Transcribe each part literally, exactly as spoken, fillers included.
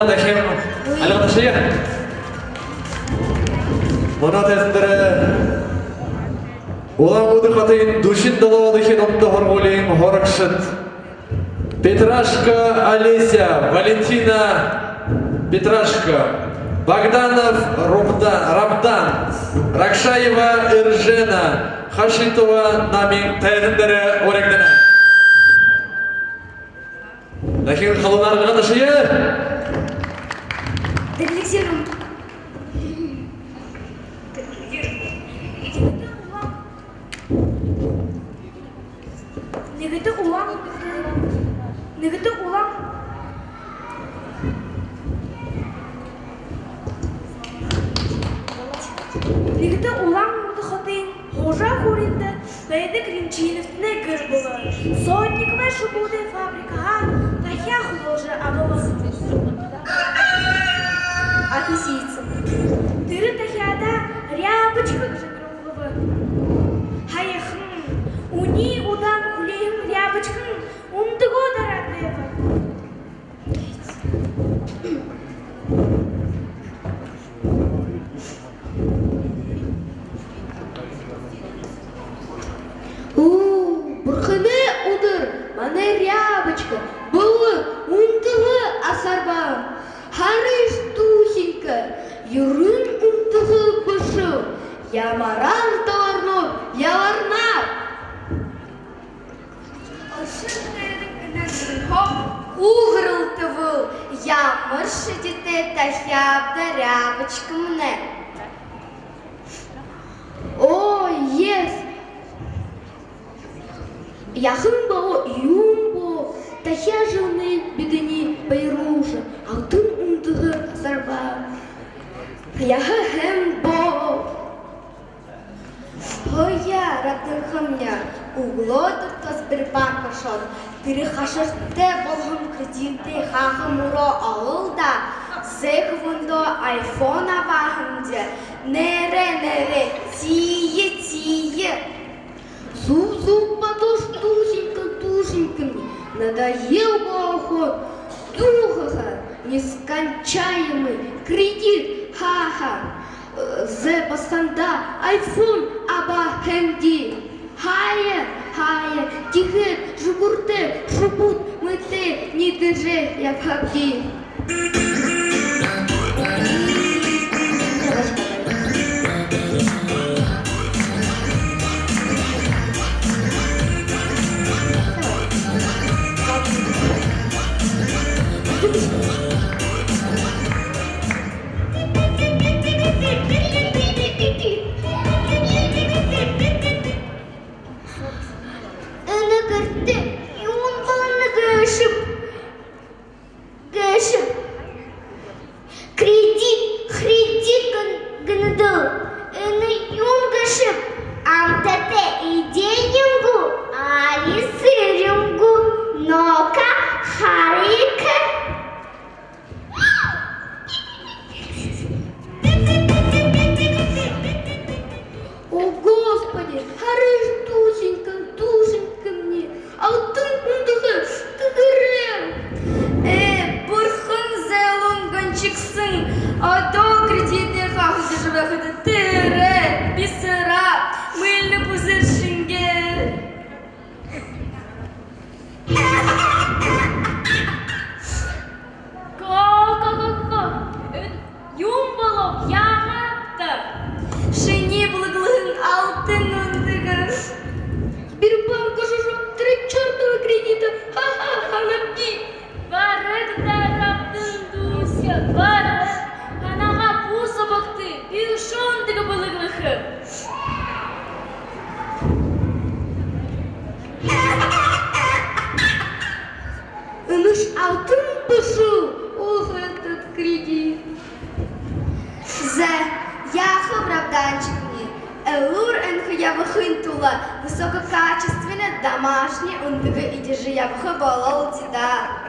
Дахин альга ташая. Манай тайзан дээрэ Улаан-Үдэ хотын дүшэн долоодохи дунда һургуулиин һурагшад: Петрашко Олеся, Валентина Петрашко, Богданов Рубда-, Рабдан, Ракшаева Эржена, Хашитова Намин тайзан дээрэ уригдана. Дахин халуунаар альга ташая. Дэрлэгшэ. Нэгэтэ Улаан-, нэгэтэ Улаан-, нэгэтэ Улаан-Үдэ хотын Хожа һууринда байдаг Ринчиновтанай гэр бүлэ содниковай шубуудай фабрикаһаа тахяа хулгажа абаба. Аписица. Тэрэ тахяада Рябочка гэжэ нэрлэбэ. Һаяхан, үни удаан хүлеэһэн Рябочкань үндэгэ дараатай байба. Оо, бурханай үдэр, манай Рябочка бэлэг үндэгэ асарба. Харыш, дүүшэньхэй, юрын үндэгэ бэшэ, ямараар дабарнаб, ябарнаб. Оршон дээрэ энээнһээ хуу гэрэлтэбэл, ямар шэдитэй тахяаб даа, Рябочкамнай. Оо, yes. Яаһан бэ, юун бэ, тахяа жэлнай бидэниие баяруулжа, алтан үндэгэ асарба. Яаха һэм бэ. Хөөе, Рабданхамни, үглөөдэр тос Сбербанк ошоод, тэрэ хашартай болоһон кредитээ хаахан мүрөө олоо даа, зээ хүбүүндээ айфон абаа һэмди. Нээрээ, нээрээ, тиие, тиие. Зүб, зүб бодоош, дүүшэньхэй, дүүшэньхэмни, надоел болоһон дууһаха, нескончаемый кредит хааха. Зээ басаганда айфон абаа һэмди. Һая, һая, тиихэдэ жэгүүртэ шубууд мэтэ ниидэжэ ябахабди. Энэ гэртэ юун болоно гээшэб, гээшэб? Кредит, кредит гэн-, гэнэдэл. Энэ юун гээшэб? Амтатай эдеэн гү, али сэрюун гү? Ну-ка, харая-ка. О, Господи, харыш, дүүшэньхэй, дүүшэньхэмни, алтан үндэгэ тэгэрээ. Ээ, бурхан зөөлэн гэншэ һэн, одоо кредитээ хааха гэжэ байхада, тэрэ бисара мыльный пузырь шэнги. Ко-ко-ко-ко. Юун болооб, яагаабта? Шинии бэлэглэһэн алтан үндэгэ. Сбербанк ошожо, три чёртова кредита. Ха-ха, һанабди. Бараг даа, Рабдан дүүсэ, бараг. Һанаагаа бү зобогты, би үшөө үндэгэ бэлэглэхэб. Энэш алтан бэшэ, ох, этот кредит. Зэ, яахаб, Рабданчикни, элүүр энхэ ябахын тула высококачественный домашний үндэгэ эдижэ ябаха болоол даа.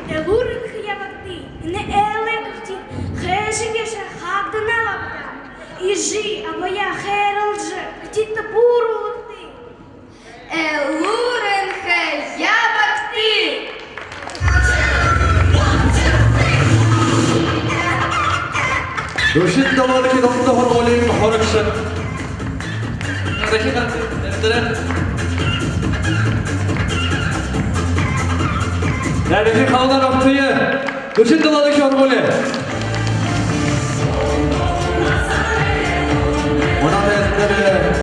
Элүүр энхэ ябагты, энэ ээлэй кредит хайшан гээшэ хаагдана лабда. Эжы абаяа хайрлажа, Дүшэн долоодохи дундын һургуулиин һурагшад. Дахин. Дахин халуун угтая. Дүшэн долоодохи һургуули. Манай тайзан дээрэ